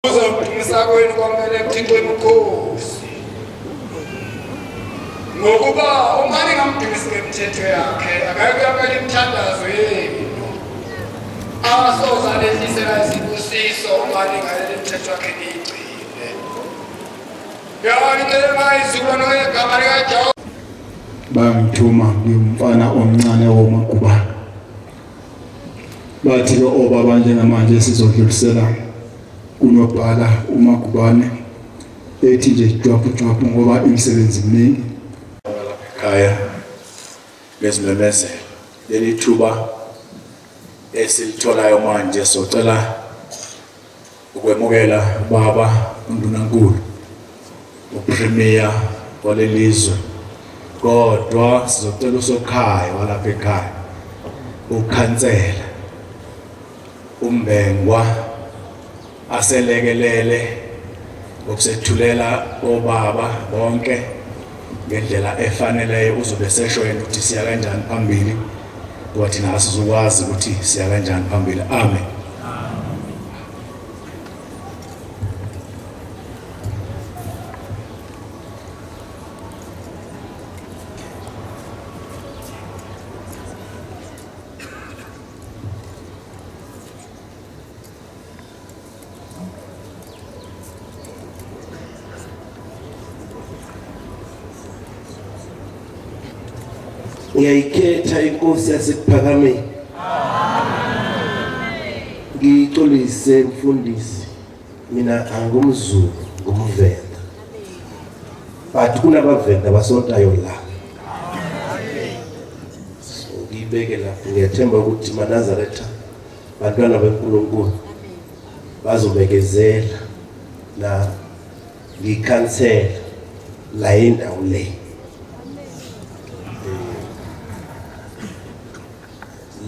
Uzodumisa kwenu kwamele kuThixo eBukhosi. Ngokuba uma ningamdumisi ngemithetho yakhe, akayikuyamukela imithandazo yenu. Asoze anehlisela izibusiso uma ningalela imithetho yakhe niyigcine. Bangithuma ngiyumfana omncane womagubane. Bathi ke obaba njengamanje sizodlulisela kunobhala uMagubane ethi nje jwaphu jwaphu ngoba imisebenzi miningi. Ekhaya ngezimemezelo leli thuba esilitholayo manje socela ukwemukela ubaba undunankulu uPremier walelizwe kodwa sizocela usokhaya walapha ekhaya ukhansela uMbengwa aselekelele ngokusethulela obaba bonke ngendlela efaneleyo uzobe sesho yena ukuthi siya kanjani phambili ngoba thina asizukwazi ukuthi siya kanjani phambili. Amen. Ngiyayikhetha inkosi yasekuphakameni. Ngiyixolise mfundisi, mina angumZulu, ngumVenda. But kunabaVenda abasontayo la. So ngiyibeke lapho, ngiyathemba ukuthi maNazaretha bantwana beNkulunkulu bazobekezela na ngikhansela la indawo le.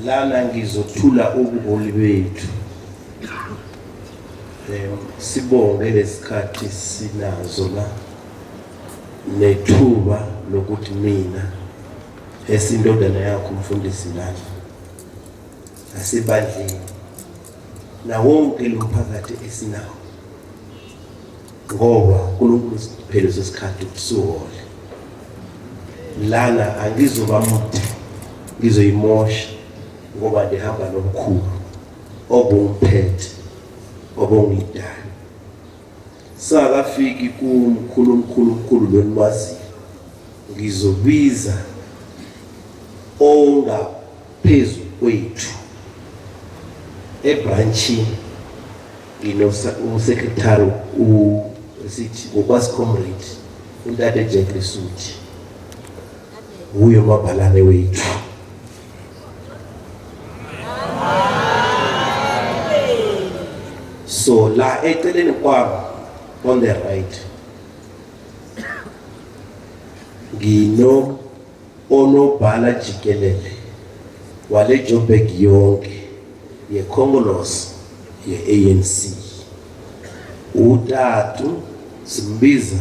Lana ngizothula ubuholi bethu. Sibonge lesikhathi sinazo la nethuba lokuthi mina esindodana yakho umfundisi lana nasebandleni nawonke lo mphakathi esinawo ngoba uNkulunkulu siphele sesikhathi ukuthi lana angizoba mude ngizoyimosha ngoba ndihamba nomkhulu obungiphethe obungidala singakafiki kumkhulu mkhulu mkhulu loniwaziyo ngizobiza ongaphezu kwethu ebranchini nginosekretary sithi ngokwasi comrade untate Jack Lisuthi wuye umabhalane wethu. So la eceleni kwami on the right ngino onobhala jikelele wale Joburg yonke yekhongolose ye-ANC utatu simbiza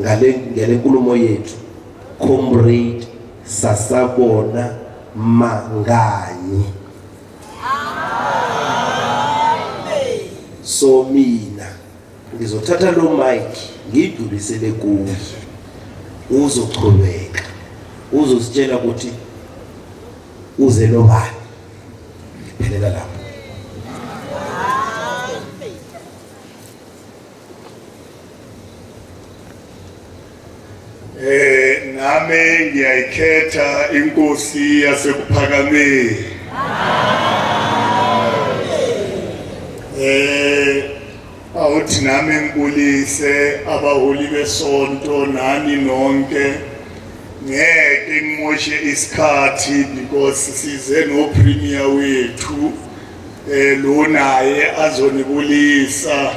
ngale ngale nkulumo yethu comrade sasabona manganyi so mina ngizothatha lo mic ngiyidlulisele kuye uzoqhubeka uzositshela ukuthi uze nobani ngiphelela lapho. Nami ngiyayikhetha inkosi yasekuphakameni. Awuthi nami ngibulise abaholi besonto nani nonke. Ngeke ngimoshe isikhathi because size no premier wethu lo naye azonibulisa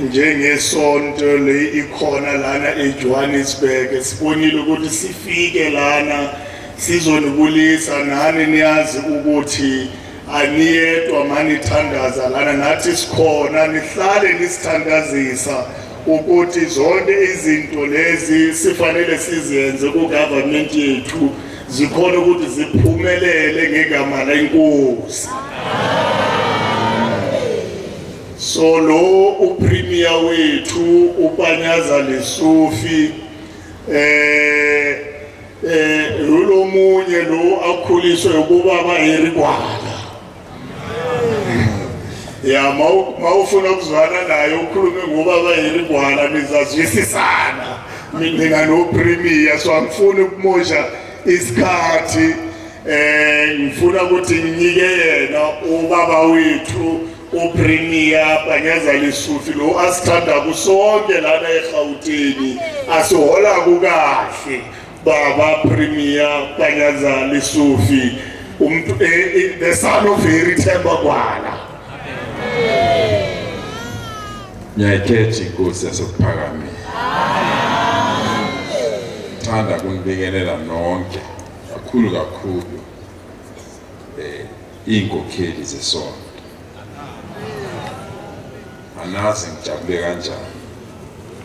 njengesonto le ikhona lana eJohannesburg. Sibonile ukuthi sifike lana sizonibulisa nani, niyazi ukuthi aniyedwa manithandaza lana, nathi sikhona, nihlale nisithandazisa ukuthi zonke izinto lezi sifanele sizenze ku-government yethu zikhona ukuthi ziphumelele ngegama lenkosi. So lo upremier wethu uPanyaza Lesufi ulomunye lo akhuliswe ubaba Harry Gwala. Ya mawufuna ukuzwana naye ukhulume ngobaba Harry Gwala nizazwisisana mina no premier. So angifuni ukumosha isikhathi, ngifuna ukuthi nginike yena ubaba wethu uPremier Panyaza Lesufi lo asithanda kusonke lana eGauteng, asihola kukahle. Baba Premier Panyaza Lesufi, umuntu the son of Harry Themba Gwala. Ngiyayikhetha inkosi yasekuphakameni. Thanda kunibingelela nonke kakhulu kakhulu inkokheli zesonto. Anazi ngijabule kanjani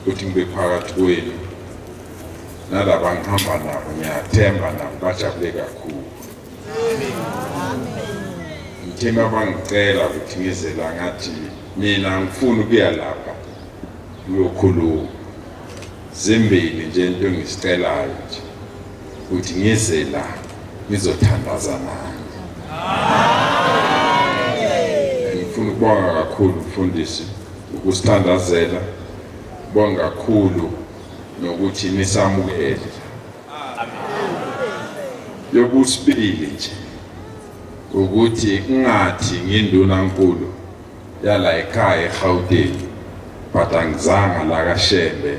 ukuthi ngibe phakathi kwenu nalaba ngihamba nabo, ngiyathemba nabo bajabule kakhulu. Ngithemba bangicela ukuthi ngize la, ngathi mina ngifuna ukuya lapha uyokhuluma. Zimbili nje into engizicelayo nje, ukuthi ngize la ngizothandaza nani. Ngifuna ukubonga kakhulu mfundisi ukusithandazela, bonga kakhulu nokuthi nisamukele. Yokusibili nje ukuthi ngathi nginduna nkulu yala ekhaya eGauteng, but angizanga la kaShembe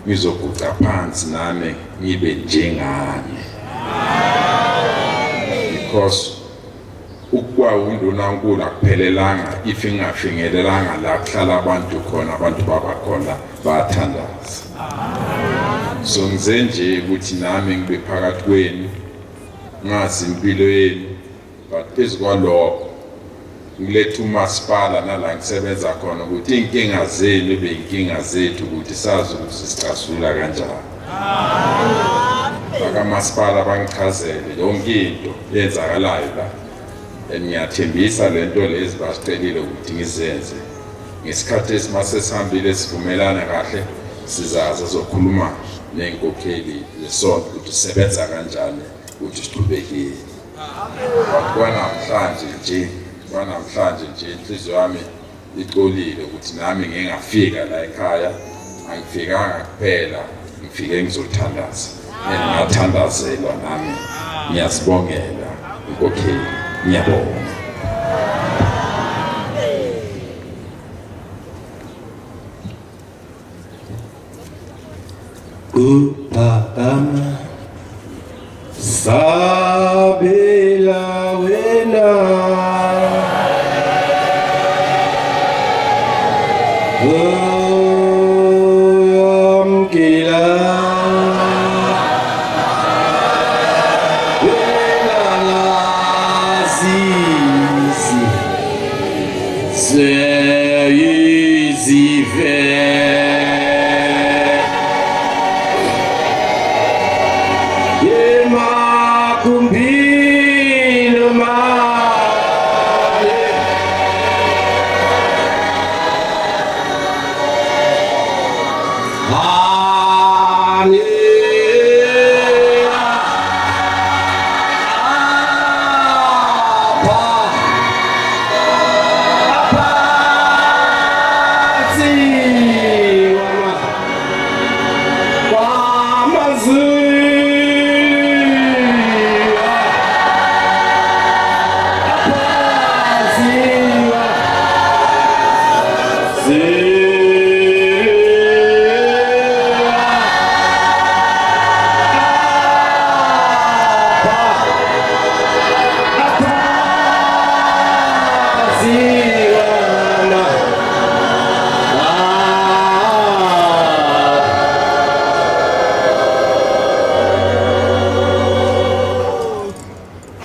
ngizoguqa phansi nami ngibe njengani, because ukuba undunankulu akuphelelanga if ingafinyelelanga la kuhlala abantu khona, abantu babakhona bayathandaza. So ngize nje ukuthi nami ngibe phakathi kwenu, ngazi impilo yenu, but phezu kwalokho ngiletha umasipala nala ngisebenza khona ukuthi iy'nkinga zenu ibe iy'nkinga zethu, ukuthi sazi ukuthi sicasula kanjani. Bakamasipala bangichazele yonke into eyenzakalayo la, and ngiyathembisa le nto lezi basicelile ukuthi ngizenze ngesikhathi esimase sihambile sivumelana kahle, sizaza zokhuluma ney'nkokheli zesonto ukuthi sisebenza kanjani ukuthi siqhubekile. Kwanamhlanje nje, kwanamhlanje nje inhliziyo yami ixolile ukuthi nami ngingafika la ekhaya. Angifikanga kuphela, ngifike ngizothandaza, engingathandazelwa nami. Ngiyazibongela inkokheli, ngiyabonga. Kuphakama sabela wena, uyamkela wena lazizi seyizive emagumbini mane.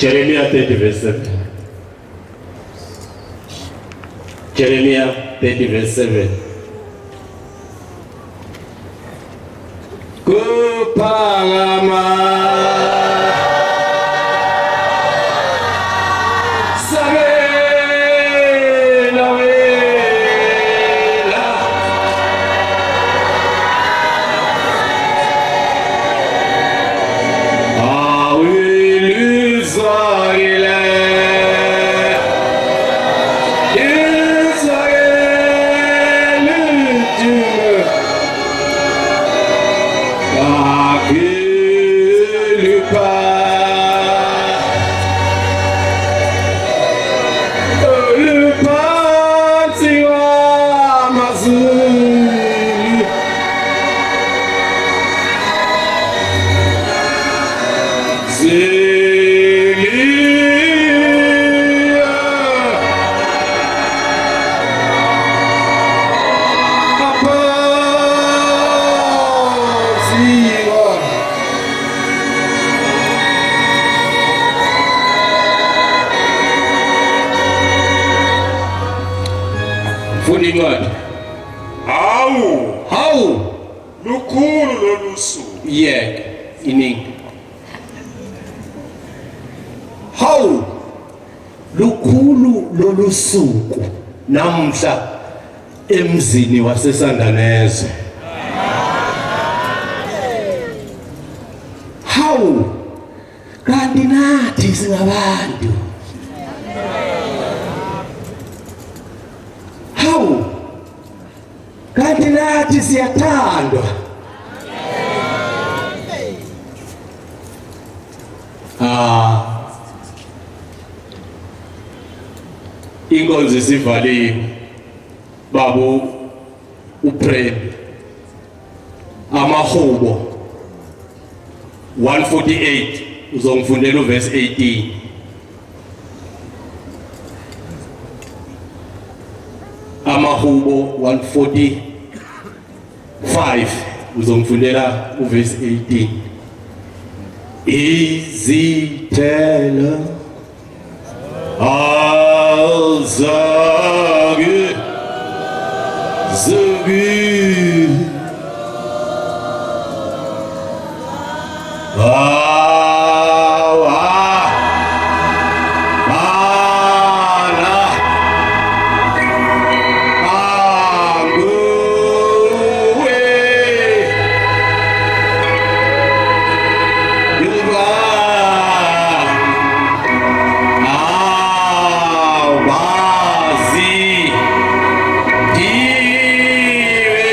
Jeremiah 30 verse 7. Jeremiah 30 verse 7. Kuphakama sabela wena. Funda incwadi. Hawu, Hawu, lukhulu lolu suku. Yeke iningi. Hawu, lukhulu lolu suku namhla emzini waseSandanezwe. Hawu, kanti nathi singabantu. Hawu, kanti nathi siyathandwa. Ah, inkonzo isivaliwe babu uPrem. Amahubo 148, uzongifundela uverse 18. Amahubo 145, uzongifundela uverse 18. Izithelo azange zibi awa ana anguwe yuba awazi diwe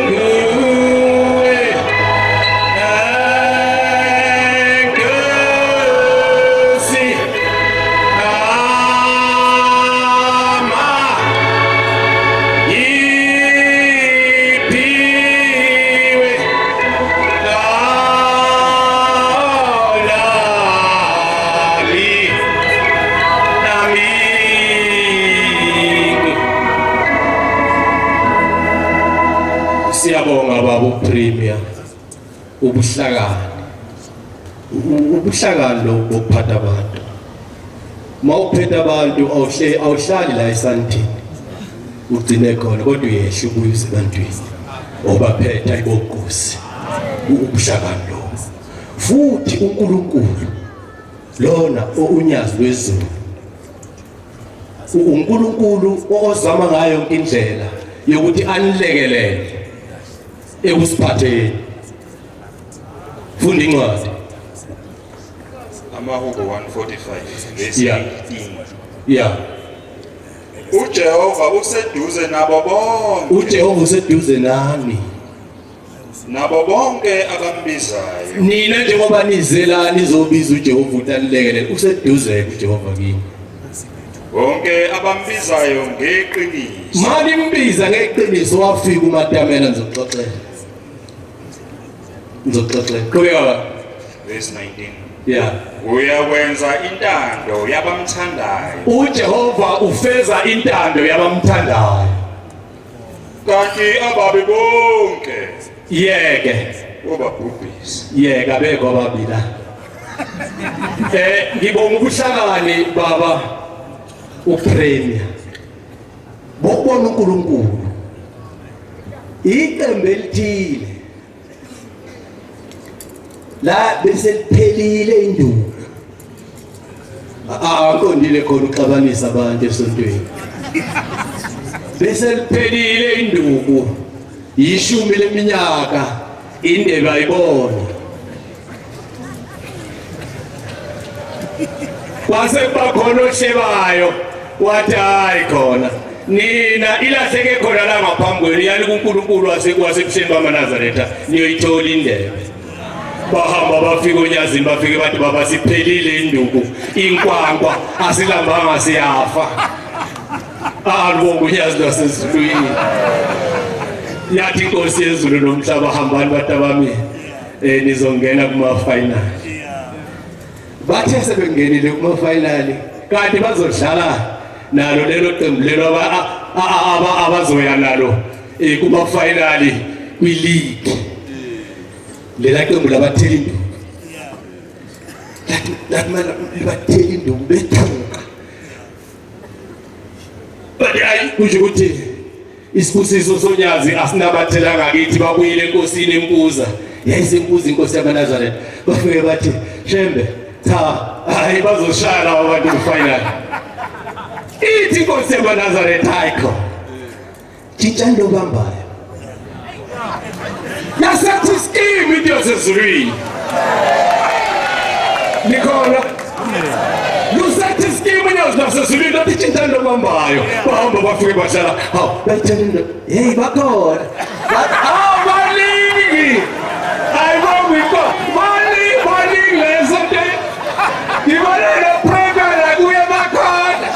nguwe enkosi ama iphiwe nami nami. Siyabonga baba uPremier, ubuhlakani, ubuhlakani lo bokuphatha abantu. Mawuphethe abantu awuhle awuhlali la esantini ugcine khona, kodwa uyehla ubuye ebantwini obaphetha ibonkosi. Ubuhlakani lo. Futhi uNkulunkulu lona unyazi lwezulu, uNkulunkulu ozama ngayo yonke indlela yokuthi anilekelele ekusiphatheni. Funda incwadi. Amahubo 145 verse 18. UJehova useduze nabo bonke. uJehova useduze nani? Nabo bonke abambizayo. Nina njengoba nizela nizobiza uJehova ukuthi anilekelele, useduze uJehova kini. Bonke abambizayo ngeqiniso. Manimbiza ngeqiniso, wafika uMatamela. Ngizoxoxela, ngizoxoxela. Qhubeka baba. Verse 19. Uyakwenza intando yabamthandayo. uJehova ufeza intando yabamthandayo. Kanti ababi bonke Yeke. ubabhubhisa. Yeka beko ababila. Ngibonga ubuhlakani baba uPremier bokubona uNkulunkulu iqembu elithile la bese liphelile induku. Aqondile khona uxabanisa abantu esontweni. Bese liphelile induku, 10 leminyaka indebe ayibona. Kwase kuba khona ohlebayo wathi, hayi khona nina ilahleke khona la ngaphambi kwenu, yani kuNkulunkulu wasebuhleni bamaNazaretha niyoyithola indebe. Bahamba bafika oNyazini, bafike bathi, baba, siphelile induku, inkwankwa asilambanga, siyafa. Alibonga uNyazi lwasezulwini. Yathi inkosi yezulu nomhlaba, hambani bantu bami, nizongena kuma final. Bathe sebengenile kuma final, kanti bazodlala nalo lelo qembu lelo abazoya nalo kuma final kwi league, lela qembu labathela induku. Lathi lathi libathela induku, bethuka. But hayi kusho ukuthi isibusiso sonyazi asinabathelanga kithi babuyile enkosini empuza. Yayisempuza inkosi yamaNazaretha. Bafike bathi Shembe cha hayi bazoshaya laba bantu final. Ithi inkosi yamaNazaretha ayikho. Tshintshani lobambayo. Yasethi scheme into yasezulwini. Nikhona? Lusethi scheme into yasezulwini lathi tshintshani lobambayo. Bahamba bafike bahlala. Hawu, bayitshela into. Hey bakhona. Hawu baningi. Ayibonga inkosi. Baningi baningi leso nto. Ngibona lo premier la kuye bakhona.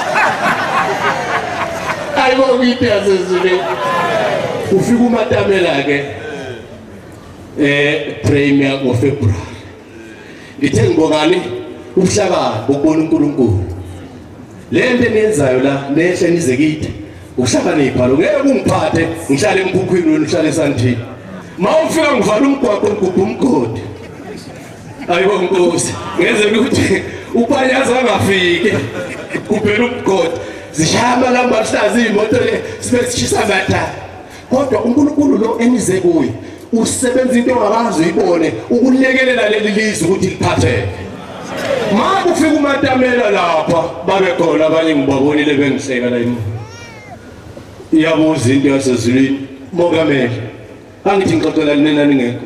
Ayibonga into yasezulwini. Ufika uMatamela ke premier ngoFebruary. Ngithe ngibongani ubuhlakani bokubona uNkulunkulu. Le nto eniyenzayo la nehle nize kithi ukuhlakanipha lo ngeke ungiphathe ngihlale emkhukhwini wena uhlale esandini. Mawufika ngivala umgwaqo ngigubha umgodi. Ayibo Nkosi, ngenzela ukuthi upanyaza angafiki. Kuphela umgodi. Zishaya amalamba aluhlaza iy'moto le sibe sishisa matha. Kodwa uNkulunkulu lo enize kuye usebenza into ongakaze uyibone ukulekelela leli lizwe ukuthi liphatheke. Ma kufika uMatamela lapha babe khona abanye ngibabonile bengihleka la emuva. Iyabuza into yasezulwini mongameli. Angithi ngixoxela nina ningekho.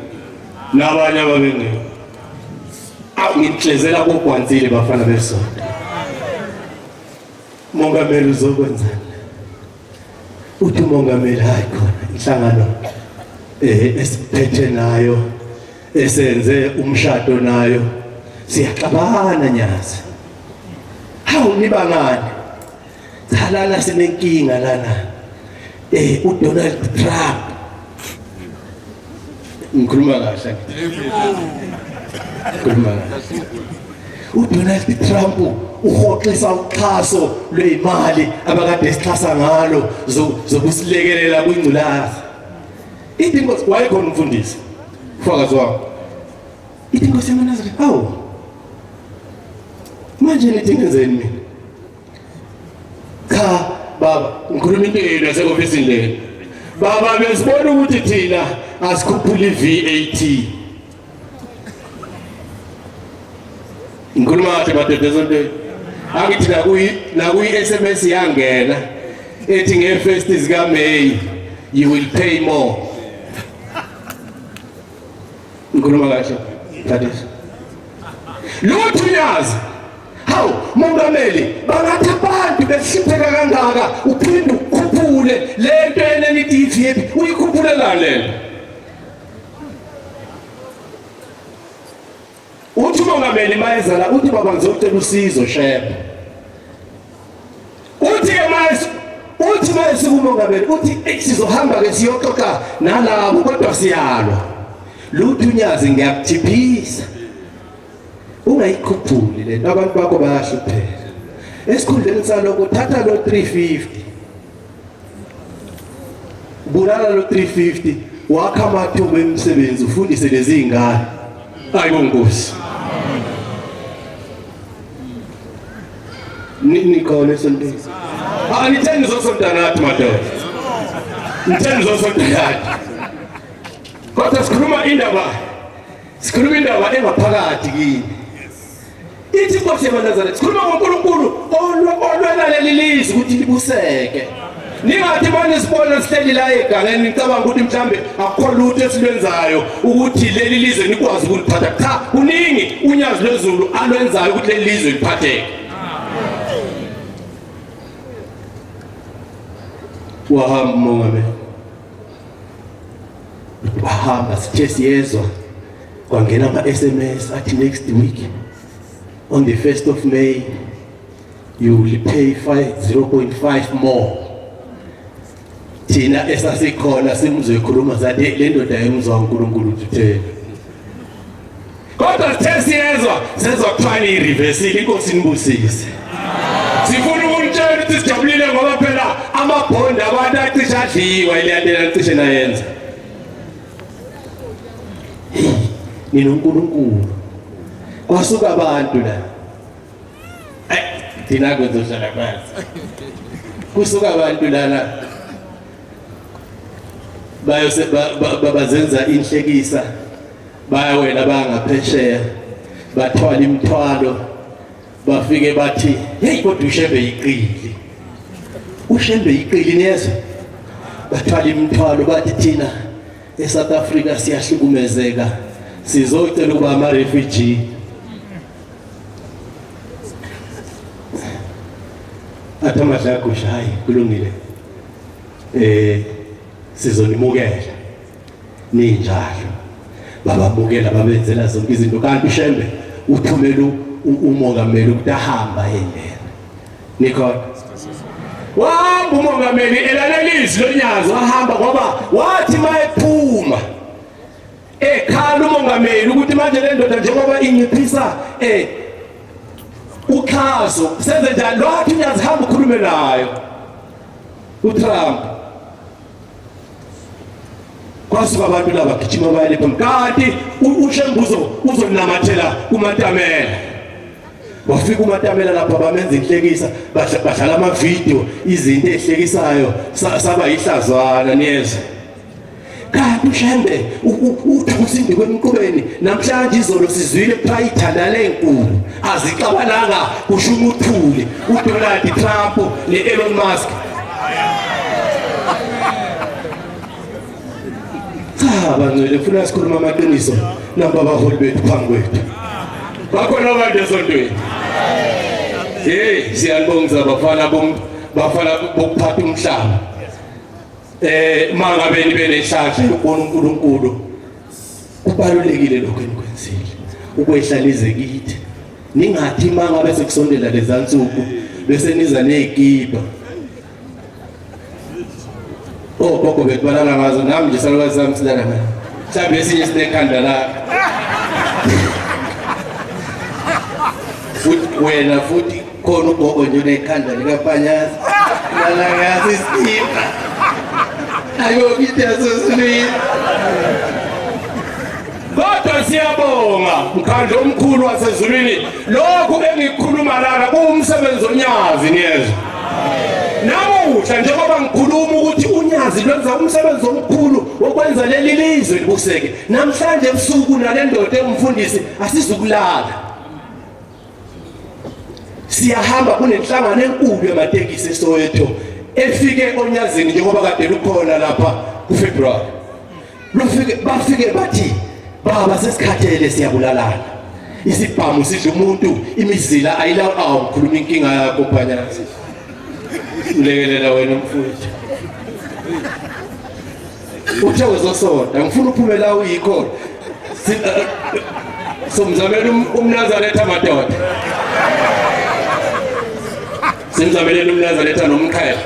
Nabanye ababengekho. Awu ngihlezela kogwansile bafana besonto. Mongameli uzokwenzani? Uthi umongameli hayi khona inhlangano esiphethe nayo esenze umshado nayo siyaxabana nyazi. Hawu nibangani? Cha lana sinenkinga lana. uDonald Trump. Ngikhuluma kahle. Ngikhuluma kahle. uDonald Trump uhoxisa uxhaso lwezimali abakade sixhasa ngalo zokusilekelela kwingculaza. Ithi inkosi wayekhona umfundisi. Ufakazi wami. Ithi inkosi yamaNazaretha, awu. Manje nithi ngenzeni mina? Cha baba, ngikhuluma into yenu yase-ofisini lena. Baba besibona ukuthi thina asikhuphuli i-VAT. Ngikhuluma kahle madoda esontweni. Angithi nakuyi nakuyi SMS yangena ethi nge-first zika May you will pay more. Ngikhuluma kahle. Thathiswa. Lutho uyazi. Hawu mongameli bangathi abantu behlupheka kangaka uphinde ukhuphule lento enenithi i-VAT uyikhuphule lento. Uthi umongameli mayezala uthi baba ngizocela usizo shebe. Uthi ke manje uthi manje kumongameli uthi sizohamba ke siyoxoxa nalabo kodwa siyalwa. Lutho unyazi ngiyakuthiphisa. Ungayikhuphuli lento abantu bakho bayahlupheka. Esikhundleni salokho thatha lo 350. Bulala lo 350 wakha amathuba emisebenzi ufundise lezi zingane. Ayibo Nkosi. Nikhona esontweni. Anitheni nizosonta nathi madoda. Nitheni nizosonta nathi. Kodwa sikhuluma indaba sikhuluma indaba engaphakathi kini. Ithi inkosi yamaNazaretha sikhuluma ngoNkulunkulu olwela leli lizwe ukuthi libuseke. Ningathi manje sibona sihleli la egangeni nicabanga ukuthi mhlambe akukho lutho esilwenzayo ukuthi leli lizwe nikwazi ukuliphatha. Cha, kuningi unyazi lwezulu alwenzayo ukuthi leli lizwe liphatheke. Wahamba umongameli. Wahamba sithe siyezwa kwangena ama-SMS athi next week on the 1st of May you will pay 0.5 more. Thina esasikhona simuzwe ekhuluma sathi le ndoda yemzwa uNkulunkulu utheni. Kodwa sithe siyezwa sezwa kuthiwa niyireversile inkosi inibusise. Sifuna ukunitshela ukuthi sijabulile ngoba phela amabhondi abantu acishe adliwa ileyantela cishe nayenza. NinoNkulunkulu. Kwasuka abantu la. Thina kuzohlala phansi. Kusuka abantu lana bayose bazenza inhlekisa bayawela bangaphesheya bathwala imithwalo bafike bathi hey kodwa uShembe yiqili uShembe yiqili niyezwa bathwala imithwalo bathi thina eSouth Africa siyahlukumezeka sizocela ukuba ama refugee athi amadlagusha hayi kulungile eh sizonimukela ninjalo babamukela babenzela zonke izinto kanti uShembe uthumela umongameli ukuthi ahamba yena nikhona wahamba umongameli elalela izwi lonyazi wahamba ngoba wathi mayephuma ekhala umongameli ukuthi manje le ndoda njengoba inciphisa eh uxhaso senze njani lwathi unyazi hamba ukhulume nayo uTrump kwasuka abantu laba gijima baye lapha kanti uShembuzo uzonamathela kuMatamela wafika uMatamela lapha bamenza inhlekisa badlala ama-video izinto ezihlekisayo saba yihlazwana niyezwa kanti uShembe uthusa induku emqubeni namhlanje izolo sizwile kuthiwa ithanda lenkulu azixabananga kusho umuthuli uDonald Trump ne-Elon Musk cha bangcwele funa sikhuluma amaqiniso namba abaholi bethu phambi kwethu bakhona abantu esontweni hey siyalibongisa bafana bafana bokuphatha umhlaba eh mangabe nibe nenhlanhla yokubona uNkulunkulu kubalulekile lokho enikwenzile ukwehla nize kithi ningathi mangabe sekusondela lezansuku bese niza nezikipa ogogo bethu balala ngazo nami nje salukazi sami silala ngazo mhlawumbe esinye sinekhanda lakho futhi wena futhi khona ugogo nje unekhanda likapanyazi lala ngaso isikipa ayokite yasezulwini kodwa siyabonga mkhandlu omkhulu wasezulwini lokhu engikukhuluma lana kuwumsebenzi onyazi niyezwa namuhla njengoba ngikhuluma ukuthi unyazi lwenza umsebenzi omkhulu wokwenza leli lizwe libuseke namhlanje ebusuku nale ndoda engumfundisi asizukulala siyahamba kunenhlangano enkulu yamatekisi eSoweto efike onyazini njengoba kade lukhona lapha kuFebruary lufike bafike bathi baba sesikhathele siyabulalana isibhamu sidla umuntu imizila ayilawo awu ngikhuluma inkinga yakho phanyazi ulekelela wena mfowethu uthe uzosonta ngifuna uphume la uyikhona eh, somzamela um, umnazaretha madoda simzameleni umnazaretha nomqhele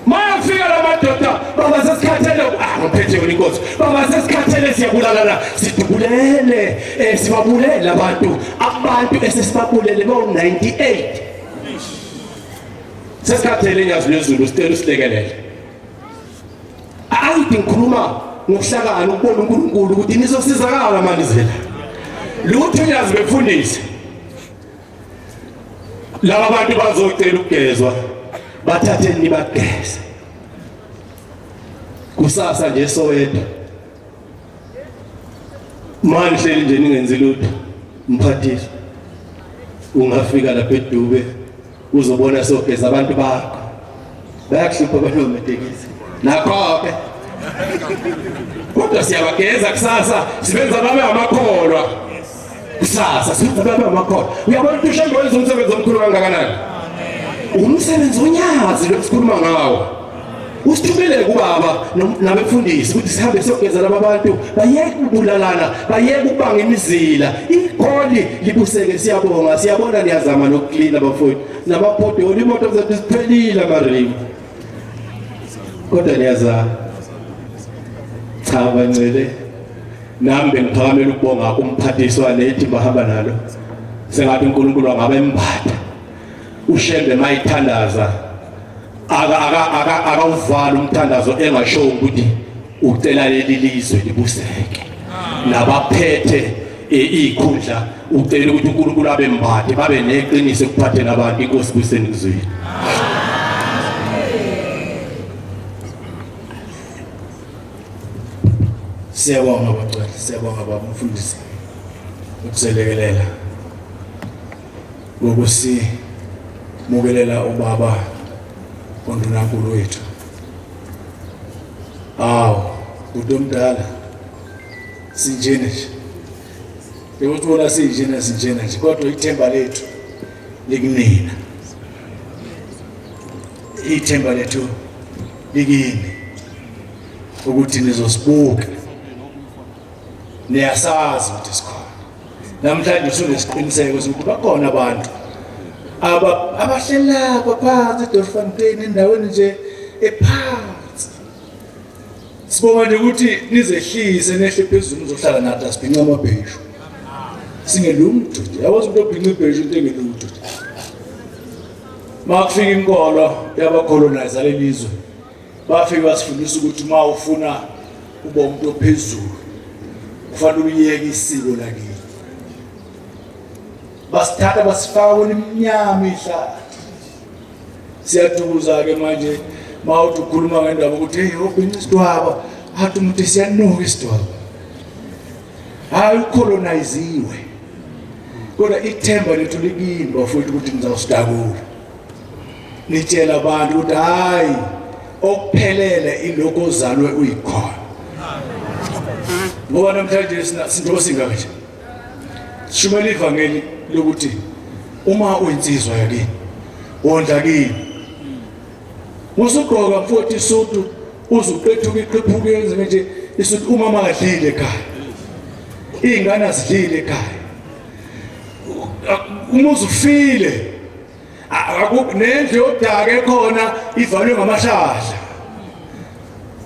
Mayafika la madoda baba sesikhathele ah ngiphethe yona inkosi baba sesikhathele siyabulalana sidubulele eh sibabulele abantu abantu esesibabulele bawu 98 sesikhathele inyazi lwezulu sicela usilekelele angithi ngikhuluma ngokuhlakana ukubona uNkulunkulu ukuthi nizosizakala manje zela lutho nyazi befundisi laba bantu bazocela ukugezwa bathathe nibageze kusasa nje Soweto manje hleli nje ningenzi lutho mphathiswa ungafika lapha eDube uzobona sogeza abantu bakho bayakuhlupha abantu bamatekisi nakho-ke kodwa siyabageza kusasa sibenza babe amakholwa kusasa sibenza babe amakholwa uyabona ukuthi ushembe wenza umsebenzi omkhulu kangakanani umsebenzi onyazi lo sikhuluma ngawo usithumele kubaba nabefundisi ukuthi sihambe siyogeza laba bantu bayeke ukubulalana bayeke ukubanga imizila igoli libuseke siyabonga siyabona niyazama nokuklina bafowethu namapodoli imoto zethu ziphelile amarimu kodwa niyazama cha bancele nami bengiphakamela ukubonga umphathiswa nethimba hamba nalo sengathi uNkulunkulu angabe emphatha uShembe mayithandaza aka aka aka akawuvala umthandazo engasho ukuthi ucela leli lizwe libuseke nabaphethe izikhundla ucela ukuthi uNkulunkulu abe mbathe babe neqiniso ekuphatheni abantu inkosi kusenikuzwile. Siyabonga bacwele, siyabonga baba umfundisi ukuselekelela ngokusimukelela ubaba ondunankulu wethu. Awu, bhuti omdala sinjena nje. Ukuthi bona sinjena sinjena nje kodwa ithemba lethu likunina. Ithemba lethu likini ukuthi nizosibuka niyasazi ukuthi sikhona namhlanje usunesiqiniseko sokuthi bakhona abantu abahleli lapha phansi eDorfontein endaweni nje ephansi sibonga nje ukuthi nizehlise nehle phezulu nizohlala nathi asibhinca amabheshu singelutho nje yawazi umuntu obhinca ibheshu into engelutho makufika inkolo yabacolonizer lelizwe bafike basifundisa ukuthi uma ufuna uba umuntu ophezulu kufanele uyeke isiko lakini basithatha basifaka kwelimnyama ihlathi siyadukuza-ke manje ma uthi ukhuluma ngendaba ukuthi hey obhinca isidwaba athi umuntu siyanuka isidwaba hhayi ukholonayiziwe kodwa ithemba lethu likini bafowethu ukuthi nizawusidakula nitshela abantu ukuthi hayi okuphelele ilokho ozalwe uyikhona ngoba namhlanje sinjengoba singaka nje sishumela ivangeli lokuthi uma uyinsizwa yakini wondla kini usugqoka mfowethu isudu uzuqethuka iqephuke yenze nje isudu uma makadlile ekhaya iy'ngane azidlile ekhaya umuzi ufile nendlu yodaka ekhona ivalwe ngamahlahla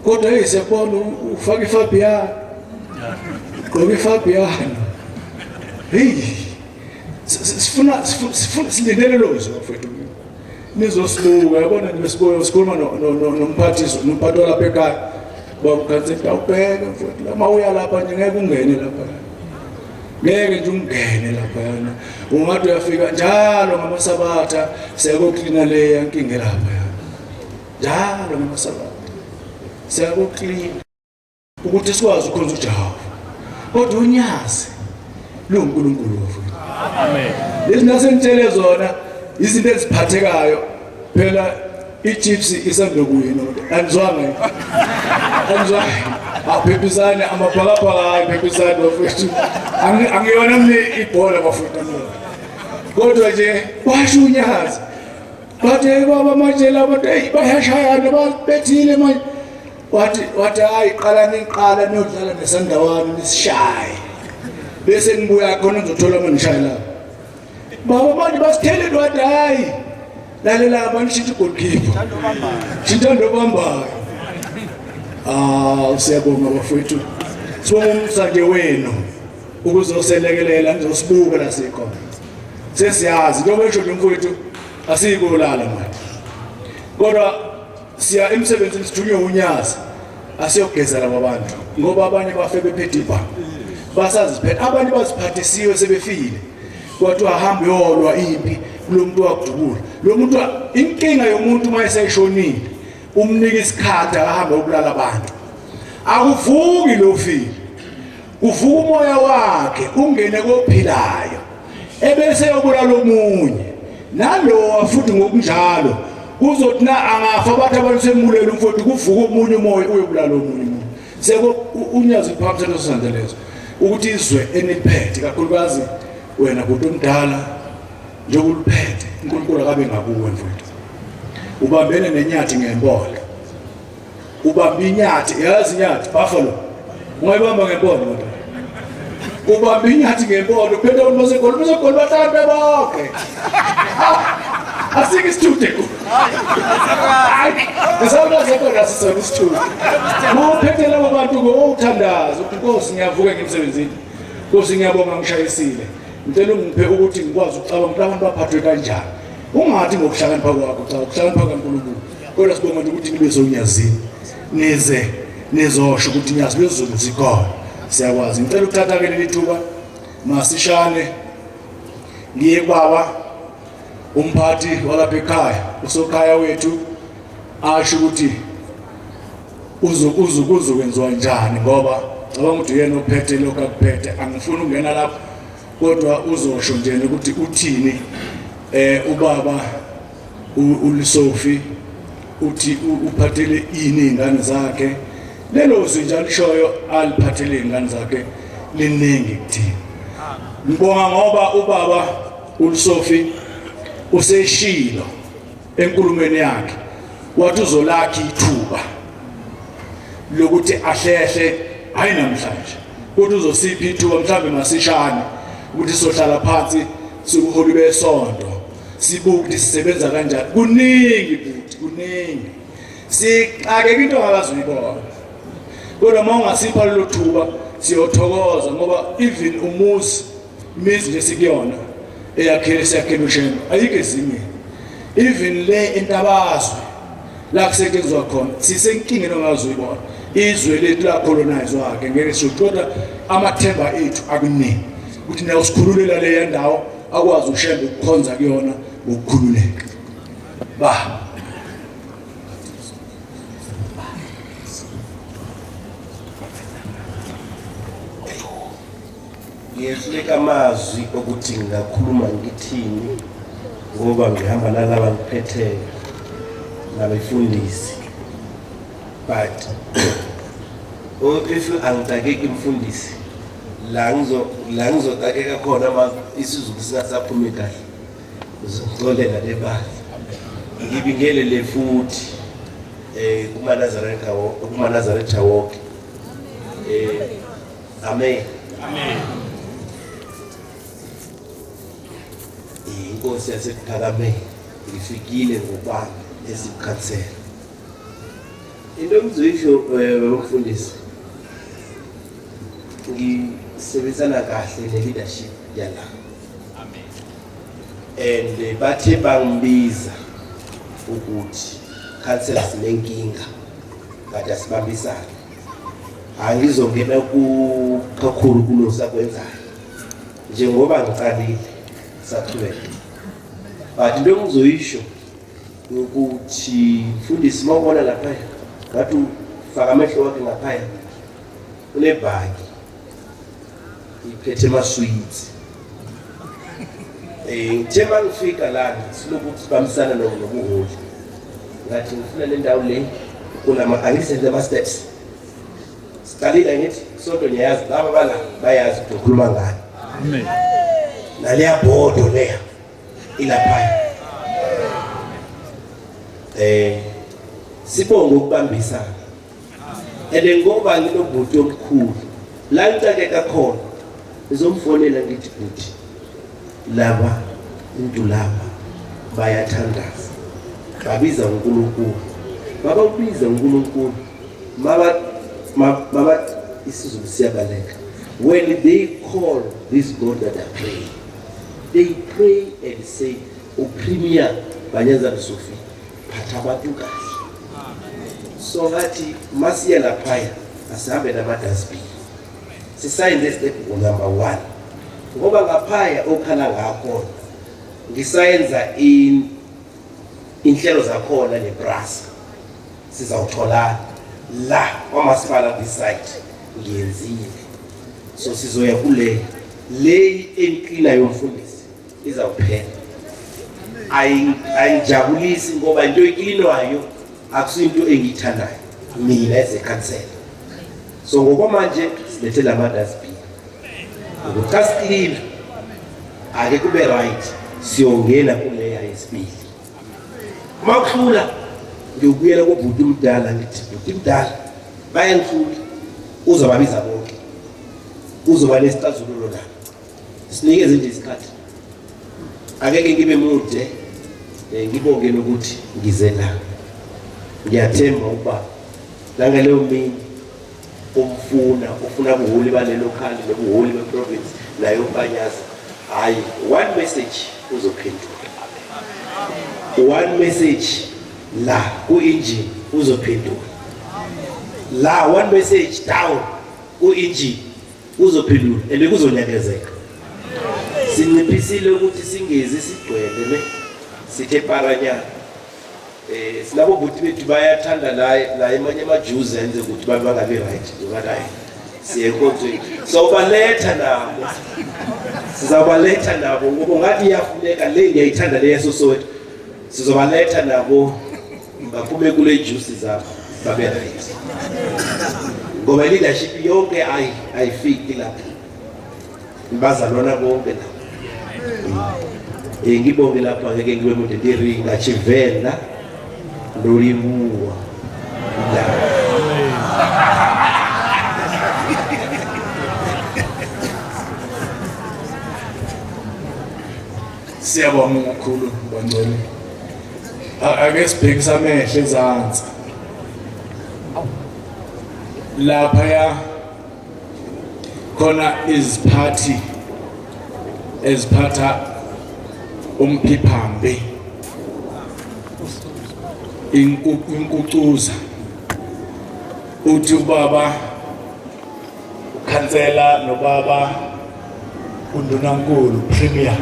kodwa hey siyabona ufaka ifabiano gqoka ifabiano hey sifuna sifuna silindele lozwi bafethu nizosibuka yabona nje sibuka sikhuluma nomphathiswa nomphathi walapha ekhaya baba ukhansela awubheke mfowethu lama uya lapha nje ngeke ungene lapha ngeke nje ungene laphayana ungathi uyafika njalo ngamasabatha siyakoklina leya nkinga laphayana njalo ngamasabatha siyakoklina ukuthi sikwazi ukukhonza uJehova kodwa unyazi luNkulunkulu wethu amen lezi nasengitshele zona izinto eziphathekayo phela iChiefs isandokuwina anizwanga anizwanga aphephisane amabhakabhaka hayi phephisane bafethu angiyona mina ibhola bafethu kodwa nje washo unyazi bathi baba manje laba hey bayashayana babethile manje wathi wathi hayi qala niqala niyodlala nesandawana nisishaye bese ngibuya khona ngizothola manje ngishaye lapha Baba manje basithele wathi hayi lalela banishintsha igoalkeeper. Shintsha ndobambayo. Ah siyabonga bafowethu. Sibonga umsanje wenu ukuzoselekelela nizosibuka la sikhona. Sesiyazi njengoba esho nje mfowethu asiyikolala manje. Kodwa siya emsebenzini sithunywe unyazi asiyogeza laba bantu ngoba abanye bafe bephethe ibhamu basaziphethe abanye baziphathisiwe sebefile kwathiwa hamba uyolwa impi kulo muntu wakudubula lo muntu inkinga yomuntu uma eseshonile umnika isikhathi akahambe ukulala abantu akuvuki lo file kuvuka umoya wakhe ungene kophilayo ebese yobulala omunye nalowa futhi ngokunjalo kuzothi na angafa bathi abantu sembulela umfowethu kuvuka omunye umoya uyobulala omunye umuntu seko unyazi luphakamisa leso sandla leso ukuthi izwe eniliphethe kakhulukazi wena bhuti omdala njengoba uliphethe uNkulunkulu akabe ngakuwe mfowethu ubambene nenyathi ngempondo ubamba inyathi yazi inyathi buffalo ungayibamba ngempondo kodwa ubamba inyathi ngempondo kuphethe abantu basegoli basegoli bahlale bonke asike isithuthe ngisawula sekhona sisona isithuthe uma uphethe labo bantu ngowuthandaza ukuthi nkosi ngiyavuka ngimsebenzini nkosi ngiyabonga ngishayisile ngicela ungiphe ukuthi ngikwazi ukucabanga ukuthi abantu baphathwe kanjani ungathi ngokuhlakanipha kwakho cha ukuhlakanipha kaNkulunkulu kodwa sibonga nje ukuthi nibe sonyazini nize nizosho ukuthi nyazi lwezulu sikhona siyakwazi ngicela ukuthatha ke leli thuba Masishane ngiye kubaba umphathi walapha ekhaya, usokhaya wethu, asho ukuthi uzokwenziwa njani, ngoba cabanga ukuthi uyena ophethe lokhu akuphethe. Angifuni ukungena lapho, kodwa uzosho nje ukuthi uthini. Ubaba uLisofi uthi uphathele ini izingane zakhe. Lelo zwi nje alishoyo aliphathele izingane zakhe liningi kuthina. Ngibonga ngoba ubaba uLisofi useshilo enkulumweni yakhe, wathi uzolakha ithuba lokuthi ahlehle, hayi namhlanje, kodwa uzosipha ithuba mhlawumbe masishane ukuthi sohlala phansi sikuholi besonto, sibuke ukuthi sisebenza kanjani. Kuningi futhi kuningi, sixakeka into ongakaze uyibona, kodwa uma ungasipha lelo thuba siyothokoza, ngoba even umuzi, imizi nje sikuyona eyakhele siyakhela uShembe ayikho ezingeni, even le entabazwe la kusetshenziswa khona sisenkingeni ongaze uyibona. Izwe lethu lacolonizwa-ke, ngeke sisho, kodwa amathemba ethu akuningi ukuthi nayo sikhululela leya ndawo, akwazi uShembe ukukhonza kuyona ngokukhululeka. Ba Ngiyehluleka amazwi okuthi ngingakhuluma ngithini, ngoba ngihamba nalaba ngiphetheyo nabefundisi, but if angixakeki mfundisi la ngizo la ngizoxakeka khona ma isiZulu singasaphumi kahle, uzongixolela lebandla. Ngibingelele futhi kumaNazaretha kumaNazaretha wonke. Amen. Amen. Inkosi yaseKuphakameni, ngifikile ngokwami esikhansela. Into engizoyisho, baba mfundisi, ngisebenzisana kahle ne-leadership yala. Amen. And bathe bangibiza ukuthi khansela sinenkinga, but asibambisane. Angizongena ku kakhulu kulo sakwenzayo. Njengoba ngiqalile saqhubeka. But into engizoyisho ukuthi mfundisi, mawubona lapha ngathi ufaka amehlo wakhe ngaphaya, unebhaki iphethe ama-sweets. Ngithe mangifika lana silokhu sibambisana nobuholi, ngathi ngifuna le ndawo le kunama angisenze ama-steps. Siqalile ngithi sonto, ngiyazi laba bala bayazi ukuthi ngikhuluma ngani. Amen. Naleya bhodo leya ilaphaya. Sibonge ukubambisana. And ngoba nginobhuti omkhulu la ngicakeka khona, ngizomfonela ngithi bhuti, laba into laba bayathandaza, babiza uNkulunkulu, babawubiza uNkulunkulu, maba maba isiZulu siyabaleka. When they call this God that they pray, they pray and say, uPremier Banyaza Lesufi, phatha abantu kahle. So ngathi masiye laphaya asihambe nama-dustbin, sisayenze step number 1, ngoba ngaphaya okhala ngakhona ngisayenza inhlelo zakhona nePRASA, sizawutholana la kwamasipala. This side ngiyenzile, so sizoya kule le enklina yomfundisi izawuphela. Ayingijabulisi ngoba into eklinwayo akusinto engiyithandayo mina as a councillor. So ngokwamanje silethe lama dustbin ukuthi xa siklina ake kube right, siyongena kuleya yesibili. Uma kuhlula ngiyobuyela kubhuti umdala, ngithi bhuti mdala, bayangihlula, uzobabiza bonke, kuzoba nesixazululo la. Sinikeze nje isikhathi, akeke ngibe mude. Ngibonge nokuthi ngize la. Ngiyathemba ukuba nangaleyo mini umfuna ufuna ubuholi balelo khali nobuholi beprovince naye uPanyaza, hayi, one message uzophendula, one message la ku-engine uzophendula, la one message down ku-engine uzophendula and kuzonyakezeka. Sinciphisile ukuthi singezi sigcwele ne sithe paranyana. Eh sinabo bhuti bethu bayathanda la la emanye ama-Jews enze ukuthi babe bangabi right ngoba hayi siye enkonzweni. Sawubaletha nabo. Sizabaletha nabo ngoba ngathi iyafuneka le ngiyayithanda le yasoSoweto. Sizobaletha nabo baphume kule juice zabo babe right. Ngoba leadership yonke ayi ayifiki lapho. Bazalwana bonke la. Eh ngibonge lapha ngeke ngibe mude ndiri nga Tshivenda ndo livhuwa. Siyabonga kakhulu bangcwele. Ake sibhekise amehlo ezansi. Lapha ya khona iziphathi eziphatha umphiphambi inkucuza uthi ubaba ukhansela nobaba undunankulu premier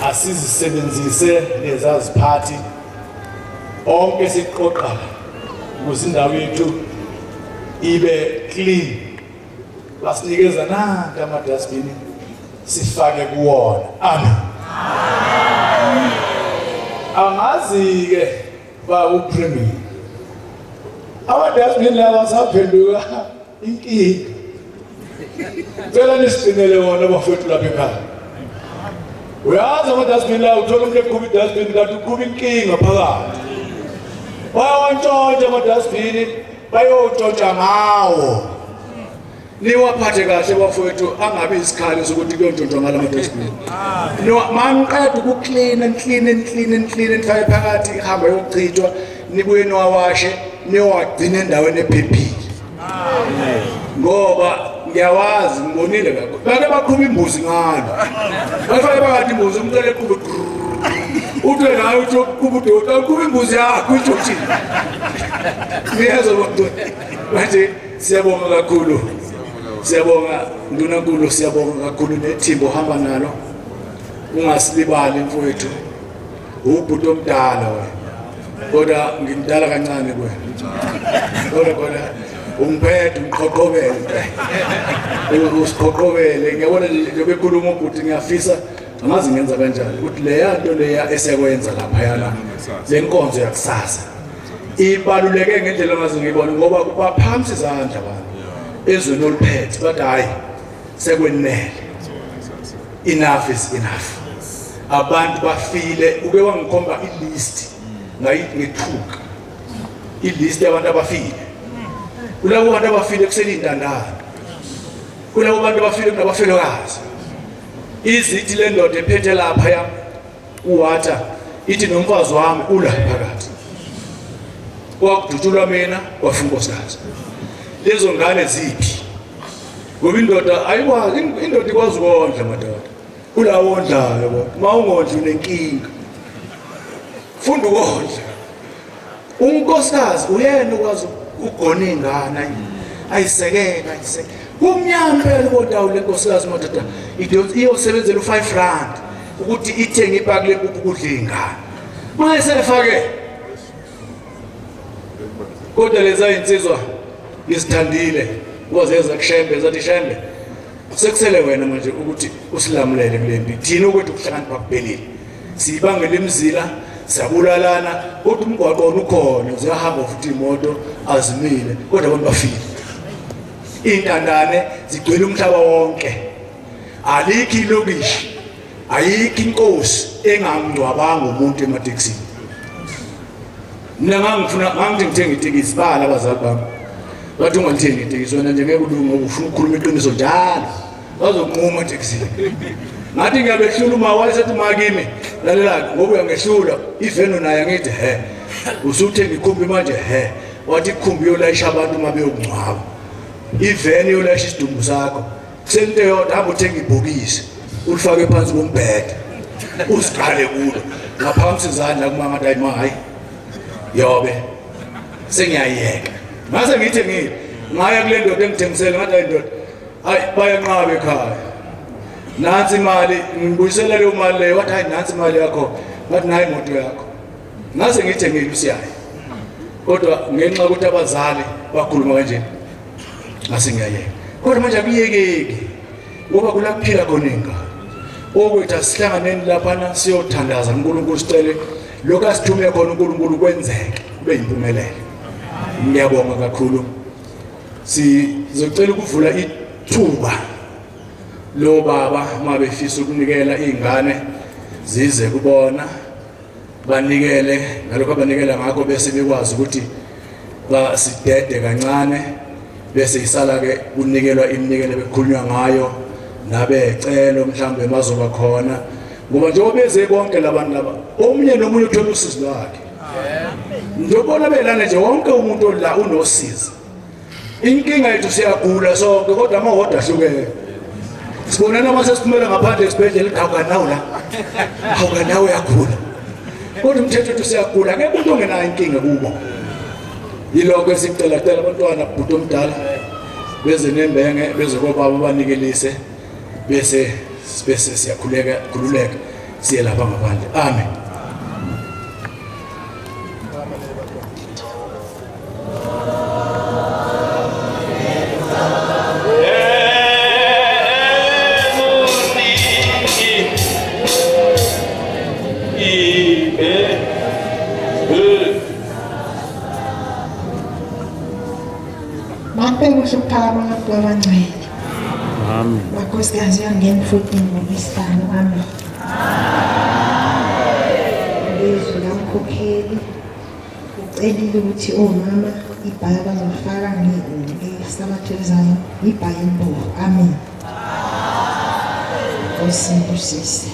asizisebenzise lezaziphathi onke siqoqa ukuze indawo yethu ibe clean basinikeza nanti ama-dustbin sifake kuwona amen angazi-ke ba upremier ama-dustbin lawa asaphenduka inkinga cela nisigcinele wona bafowethu lapha ekhaya uyazi ama-dustbin lawa uthola umuntu eqhuba i-dustbin kanti uqhuba inkinga phakathi bayawantshontsha ama-dustbin bayotshontsha ngawo niwaphathe kahle bafowethu angabi isikhali sokuthi kuyontshontshwa ngala ma-dustbin maniqeda ukuklina nikline nikline nikline nifake phakathi ihambe yokuchithwa nibuye niwawashe niyowagcina endaweni ephephile ngoba ngiyawazi ngibonile kakhulu bake baqhuba imbuzi ngalo bafake phakathi imbuzi umuntu eleqhuba uthi naye uthi uqhuba udoti uqhuba imbuzi yakho uthi ngiyezwa manje siyabonga kakhulu siyabonga ndunankulu siyabonga kakhulu nethimba ohamba nalo ungasilibali mfowethu ubhuti omdala wena kodwa ngimdala kancane kuwena kodwa kodwa ungiphethe ungiqhoqhobele usiqhoqhobele ngiyabona njengoba ekhuluma ubhuti ngiyafisa angazi ngenza kanjani ukuthi leya nto leya esekwenza laphayana le nkonzo yakusasa ibaluleke ngendlela ongaze ngiyibone ngoba baphamisa izandla abantu ezweni oluphethe bathi hhayi sekwenele enough is enough abantu bafile uke wangikhomba ilist ngayithuka ilist yabantu abafile kulabo bantu abafile kuselintandane kulabo bantu abafile kunabafelokazi izithi le ndoda ephethe lapha ya uwater ithi nomfazi wami ula phakathi kwakudutshulwa mina kwafa unkosikazi lezo ngane ziphi ngoba indoda ayikwazi indoda ikwazi ukondla madoda kulawo ondlayo kodwa uma ungondli unenkinga funda ukondla unkosikazi uyena okwazi ukugona iy'ngane ayisekela ayisekela kumnyama impela kodwa le nkosikazi madoda iyosebenzela u-five rand ukuthi ithenge ipaki lempuphu kudla iy'ngane uma esefake kodwa leza insizwa ngizithandile wazeza kushembe zathi shembe sekusele wena manje ukuthi usilamulele kule mpi thina ukuthi ukuhlakanipha kuphelile siyibangela imizila siyabulalana kodwa umgwaqo wona ukhona ziyahamba futhi imoto azimile kodwa abantu bafile iy'ntandane zigcwele umhlaba wonke alikho ilokishi ayikho inkosi engamngcwabanga umuntu ematekisini mina ngangifuna ngangithi ngithenga itekisi bala abazali bami bathi ungalithengi itekisi wena nje ngeke ulunge ngoba ufuna ukukhuluma iqiniso njalo bazokunquma etekisini ngathi ngiyabehlula uma wayesethi uma kimi lalela ngoba uyangehlula iveni naye ngithi he usuthenga ikhumbi manje he wathi ikhumbi yolayisha abantu uma beyokungcwaba iveni yolayisha isidumbu sakho Sento eyodwa hamba uthenga ibhokisi ulifake phansi kombhede uziqale kulo ngaphambi izandla kuma ngathi hayi ma hayi yobe sengiyayeka ngase ngithe ngi ngaya kule ndoda engithengisele ngathi hayi ndoda hayi bayanqaba ekhaya Nansi imali, ngibuyisela leyo mali leyo. Wathi hayi nansi imali yakho. Ngathi nayi imoto yakho. Ngase ngiyithengile usiyayo. Kodwa ngenxa yokuthi abazali bakhuluma kanje ngase ngiyayeka. Kodwa manje akuyekeki ngoba kulakuphila khona ingane. Okwethu asihlanganeni laphana siyothandaza uNkulunkulu sicele lokho asithume khona uNkulunkulu kwenzeke kube yimpumelelo. Ngiyabonga kakhulu. Sizocela ukuvula ithuba lo baba uma befisa ukunikela izingane zize kubona banikele ngalokho abanikela ngakho bese bekwazi ukuthi basidede kancane bese isala ke kunikelwa iminikelo bekukhulunywa ngayo nabecelo mhlawumbe mazoba khona ngoba njengoba beze bonke labantu laba omunye nomunye uthola usizi lwakhe njengoba belana nje wonke umuntu la unosizi Inkinga yethu siyagula sonke kodwa amawodi ahlukene. Sibonana uma sesiphumela ngaphandle esibhedlela hawuka nawe la. Hawuka nawe uyagula. Kodwa umthetho wethu siyagula ngeke umuntu ongenayo inkinga kubo. Yilokho esicela cela abantwana bhuti omdala beze nembenge beze kobaba banikelise bese bese siyakhuleka khululeka siye lapha ngaphandle. Amen. Makube kuhle ukuphakama abantu abangcwele. Amen. Makhosikazi uyangena futhi ngolwesihlanu. Amen. Izwi lamkhokheli. Ucelile ukuthi omama ibhayi abazolifaka ngesabatha elizayo ibhayi elibovu. Amen. Nkosi ibusise.